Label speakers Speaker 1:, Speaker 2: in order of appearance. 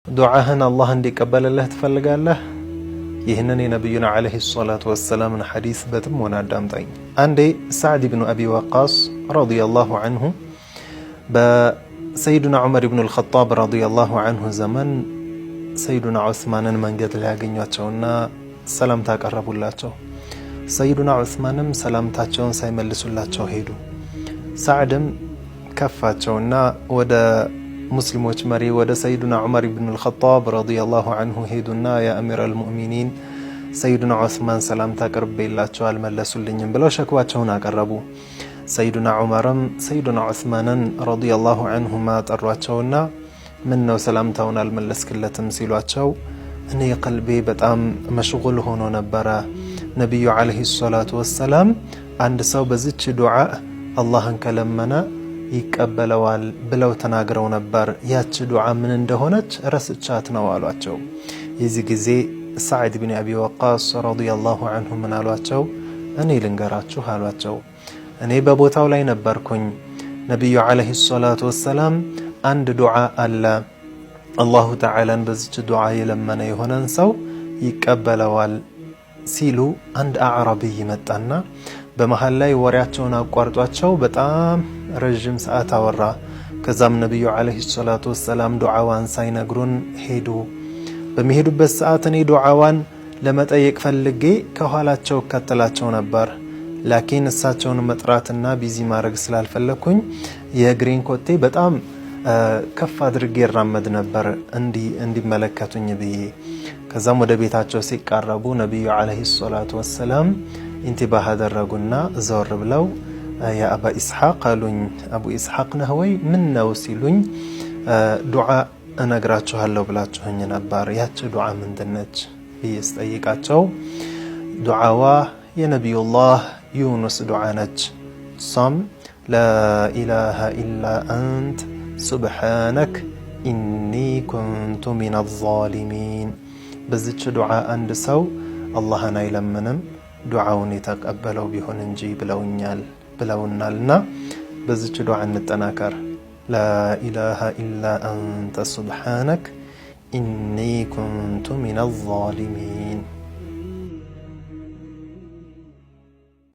Speaker 1: ዱዓህን አላህ እንዲቀበልልህ ትፈልጋለህ? ይህንን የነቢዩን ዓለይሂ ሰላቱ ወሰላምን ሐዲስ በጥሞና አዳምጠኝ። አንዴ ሳዕድ ብኑ አቢ ወቃስ ረዲየላሁ ዐንሁ በሰይዱና ዑመር ብኑ አልኸጣብ ረዲየላሁ ዐንሁ ዘመን ሰይዱና ዑስማንን መንገድ ላይ ያገኟቸውና ሰላምታ አቀረቡላቸው። ሰይዱና ዑስማንም ሰላምታቸውን ሳይመልሱላቸው ሄዱ። ሳዕድም ከፋቸውና ወደ ሙስሊሞች መሪ ወደ ሰይዱና ዑመር ብን አልኸጣብ ረዲየላሁ ዐንሁ ሄዱና يا أمير المؤمنين ሰይዱና ዑስማን ሰላምታ አቅርቤላቸው አልመለሱልኝም ብለው ሸክዋቸውን አቀረቡ። ሰይዱና ዑመርም ሰይዱና ዑስማንን ረዲየላሁ ዐንሁማ ጠሯቸውና ምን ነው ሰላምታውን አልመለስክለትም ሲሏቸው እኔ ቀልቤ በጣም መሽጉል ሆኖ ነበረ። ነቢዩ ዓለይሂ ሰላቱ ወሰላም አንድ ሰው በዚች ዱዓ አላህን ከለመነ ይቀበለዋል ብለው ተናግረው ነበር። ያች ዱዓ ምን እንደሆነች ረስቻት ነው አሏቸው። የዚህ ጊዜ ሳዕድ ብን አቢ ወቃስ ረዲየላሁ ዐንሁ ምን አሏቸው? እኔ ልንገራችሁ አሏቸው። እኔ በቦታው ላይ ነበርኩኝ። ነቢዩ ዓለይሂ ሰላቱ ወሰላም አንድ ዱዓ አለ፣ አላሁ ተዓላን በዚች ዱዓ የለመነ የሆነን ሰው ይቀበለዋል ሲሉ አንድ አዕራቢይ መጣና በመሀል ላይ ወሬያቸውን አቋርጧቸው በጣም ረዥም ሰዓት አወራ። ከዛም ነቢዩ ዓለይሂ ሰላቱ ወሰላም ዱዓዋን ሳይነግሩን ሄዱ። በሚሄዱበት ሰዓት እኔ ዱዓዋን ለመጠየቅ ፈልጌ ከኋላቸው እከተላቸው ነበር። ላኪን እሳቸውን መጥራትና busy ማድረግ ስላልፈለግኩኝ የእግሬን ኮቴ በጣም ከፍ አድርጌ እራመድ ነበር እንዲመለከቱኝ ብዬ። ከዛም ወደ ቤታቸው ሲቃረቡ ነቢዩ ዓለይሂ ሰላቱ ወሰላም انتباه አደረጉና ዘወር ብለው يا أبا إسحاق አሉኝ። አቡ ኢስሐቅ ነህ ወይ? ምን ነው ሲሉኝ ዱዓ እነግራችኋለሁ ብላችሁኝ ነበር። ያች ዱዓ ምንድነች ብዬ ስጠይቃቸው ዱዓዋ የነቢዩላህ ዩኑስ ዱዓ ነች። እሷም لا إله إلا أنت سبحانك إني كنت من الظالمين። በዚች ዱዓ አንድ ሰው አላህን አይለምንም ዱዓውን የተቀበለው ቢሆን እንጂ ብለውኛል ብለውናልና በዚች ዱዓ እንጠናከር። لا إله إلا أنت سبحانك إني كنت من الظالمين።